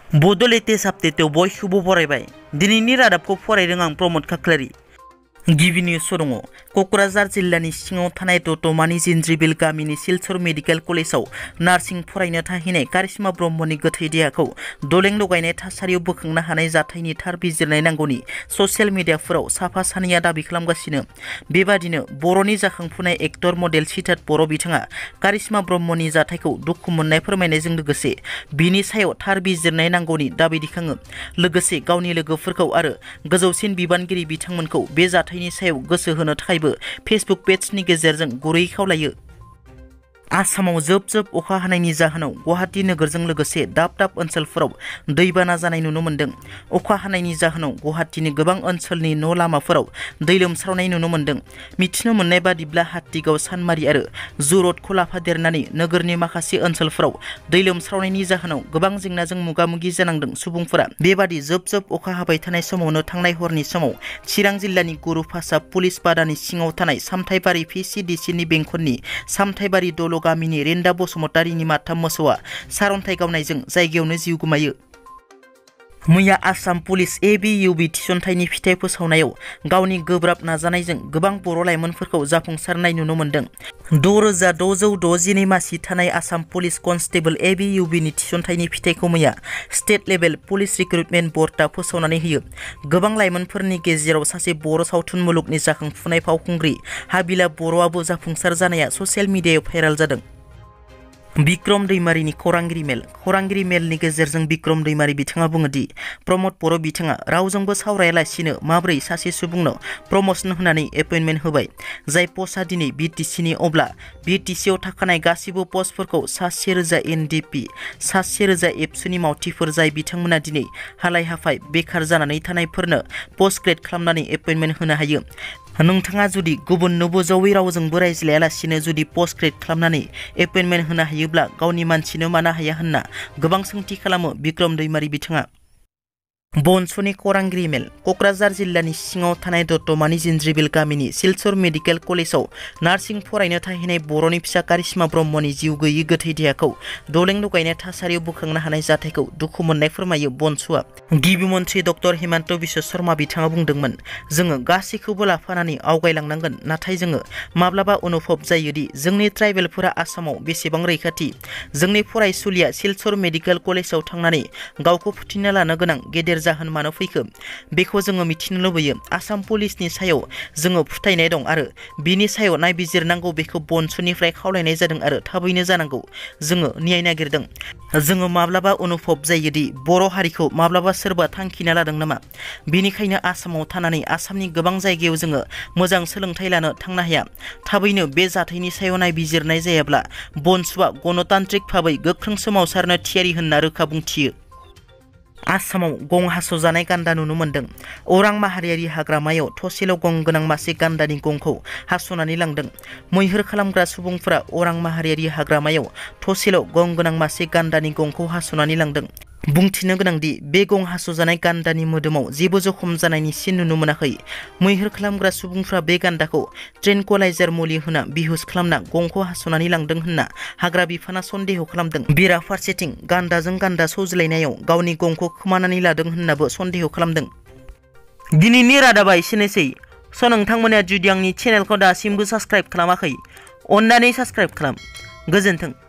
Bodo latest update बयखौबो बरायबाय। दिनैनि रादाबखौ फरायदों आं प्रमद खाख्लारि। गिबि निउस दङ। क'क्राझार जिल्लानि सिङाव थानाय दतमानि जिन्ज्रिबिल गामिनि सिलचर मेडिकेल कलेजाव नार्सिं फरायनो थाहैनाय कारिश्मा ब्रह्मनि गोथै देहाखौ दलें लगायनाय थासारियाव बोखांनो हानाय जाथायनि थार बिजिरनाय नांगौनि ससियेल मिडियाफोराव साफा सानैया दाबि खालामगासिनो। बेबादिनो बर'नि जाखांफुनाय एक्टर मडेल सिद्धार्थ बर' बिथाङा कारिश्मा ब्रह्मनि जाथायखौ दुखु मोननाय फोरमायनायजों लोगोसे बिनि सायाव थार बिजिरनाय नांगौनि दाबि दिखाङो। लोगोसे गावनि लोगोफोरखौ आरो गोजौसिन बिबानगिरि बिथांमोनखौ बे जाथायनि सायाव गोसो होनो थाखायबो फेसबुक पेजनि गेजेरजों गुरै खावलायो। आसामाव जोब जोब अखा हानायनि जाहोनाव गुवाहाटी नोगोरजों लोगोसे दाब दाब ओनसोलफोराव दैबाना जानाय नुनो मोन्दों। अखा हानायनि जाहोनाव गुवाहाटीनि गोबां ओनसोलनि न' लामाफोराव दै लोमस्रावनाय नुनो मोन्दों। मिथिनो मोननाय बादिब्ला हातिगाव सानमारि आरो जुरतखौ लाफादेरनानै नोगोरनि माखासे ओनसोलफोराव दै लोमस्रावनायनि जाहोनाव गोबां जेंनाजों मोगा मोगि जानांदों सुबुंफोरा। बेबादि जोब जोब अखा हाबाय थानाय समावनो थांनाय हरनि समाव चिरां जिल्लानि गुरुफासा पुलिस बादानि सिङाव थानाय सामथाइबारि PCDCनि बेंखननि सामथाइबारि दल गामिनि रेन्दा बसुमतारीनि माथाम मोसौआ सारन्थाइ गावनायजों जायगायावनो जिउ गोमायो। मैया आसाम पुलिस ABUB थिसनथाइनि फिथाइ फोसावनायाव गावनि गोब्राब नाजानायजों गोबां बर' लाइमोनफोरखौ जाफुंसारनाय नुनो मोन्दों। 6,662 मासि थानाय आसाम पुलिस कनस्टेबल ABUBनि थिसनथाइनि फिथाइखौ मैया स्टेट लेभेल पुलिस रिक्रुटमेन्ट बर्डआ फोसावनानै होयो। गोबां लाइमोनफोरनि गेजेराव सासे बर' सावथुन मुलुगनि जाखांफुनाय फावखुंग्रि हाबिला बर'आबो जाफुंसार जानाया ससियेल मिडियायाव भाइरेल जादों। बिक्रम दैमारिनि खौरांगिरि मेलनि गेजेरजों बिक्रम दैमारि बिथाङा बुङो दि प्रमद बर' बिथाङा रावजोंबो सावरायालासिनो माब्रै सासे सुबुंनो प्रमसन होनानै एपइन्टमेन्ट होबाय। जाय पस्टआ दिनै BTCनि अब्ला BTCआव थाखानाय गासिबो पस्टफोरखौ 7,000 NDP 7,000 एबसुनि मावथिफोर जाय बिथांमोना दिनै हालाय हाफाय बेखार जानानै थानायफोरनो पस्ट ग्रेड खालामनानै एपइन्टमेन्ट होनो हायो। नोंथाङा जुदि गुबुननोबो जौयै रावजोंबो रायज्लायालासिनो जुदि पस्ट ग्रेड खालामनानै एपइन्टमेन्ट होनो हायोब्ला गावनि मानसिनो मानो हाया होनना गोबां सोंथि खालामो बिक्रम दैमारि बिथाङा। बनसुनि खौरांगिरि मेल क'क्राझार जिल्लानि सिङाव थानाय दतमानि जिन्ज्रिबिल गामिनि सिलचर मेडिकेल कलेजाव नार्सिं फरायनो थाहैनाय बर'नि फिसा कारिश्मा ब्रह्मनि जिउ गैयि गोथै देहाखौ दलें लगायनाय थासारियाव बोखांनो हानाय जाथायखौ दुखु मोननाय फोरमायो बनसुआ। गिबि मन्त्रि डक्टर हिमन्त बिश्व शर्मा बिथाङा बुंदोंमोन, जोङो गासैखौबो लाफानानै आवगायलांनांगोन, नाथाय जोङो माब्लाबा अनुभब जायोदि जोंनि ट्राइबेलफोरा आसामाव बेसेबां रैखाथि। जोंनि फरायसुलिया सिलचर मेडिकेल कलेजाव थांनानै गावखौ फोथैना लानो गोनां गेदेर जाहोन मानो फैखो बेखौ जोङो मिथिनो लुबैयो। आसाम पुलिसनि सायाव जोङो फोथायनाय दं आरो बिनि सायाव नायबिजिरनांगौ बेखौ बनसुनिफ्राय खावलायनाय जादों आरो थाबैनो जानांगौ। जोङो न्याय नागिरदों। जोङो माब्लाबा अनुभब जायोदि बर' हारिखौ माब्लाबा सोरबा थांखिना लादों नामा। बेनिखायनो आसामाव थानानै आसामनि गोबां जायगायाव जोङो मोजां सोलोंथाइ लानो थांनो हाया। थाबैनो बे जाथायनि सायाव नायबिजिरनाय जायाब्ला बनसुआ गणतान्त्रिक भाबै गोख्रों सोमावसारनो थियारि होनना रोखा बुंथियो। आसामाव गं हास'जानाय गान्दा नुनो मोन्दों। अरां माहारियारि हाग्रामायाव थसेल' गं गोनां मासे गान्दानि गंखौ हास'नानै लांदों। मैहुर खालामग्रा सुबुंफोरा अरां माहारियारि हाग्रामायाव थसेल' गं गोनां मासे गान्दानि गंखौ हास'नानै लांदों। बुंथिनो गोनांदि बे गं हास'जानाय गान्दानि मोदोमाव जेबो जखम जानायनि सिन नुनो मोनाखै। मैहुर खालामग्रा सुबुंफ्रा बे गान्दाखौ ट्रेनकुलाइजार मुलि होना बिहुस खालामना गंखौ हास'नानै लांदों होनना हाग्रा बिफाना सन्देह खालामदों। बेराफारसेथिं गान्दाजों गान्दा सौज्लायनायाव गावनि गंखौ खोमानानै लादों होननाबो सन्देह खालामदों। दिनैनि रादाबा एसेनोसै। नोंथांमोना जुदि आंनि चेनेलखौ दासिमबो साबस्क्राइब खालामाखै, अन्नानै साबस्क्राइब खालाम। गोजोन्थों।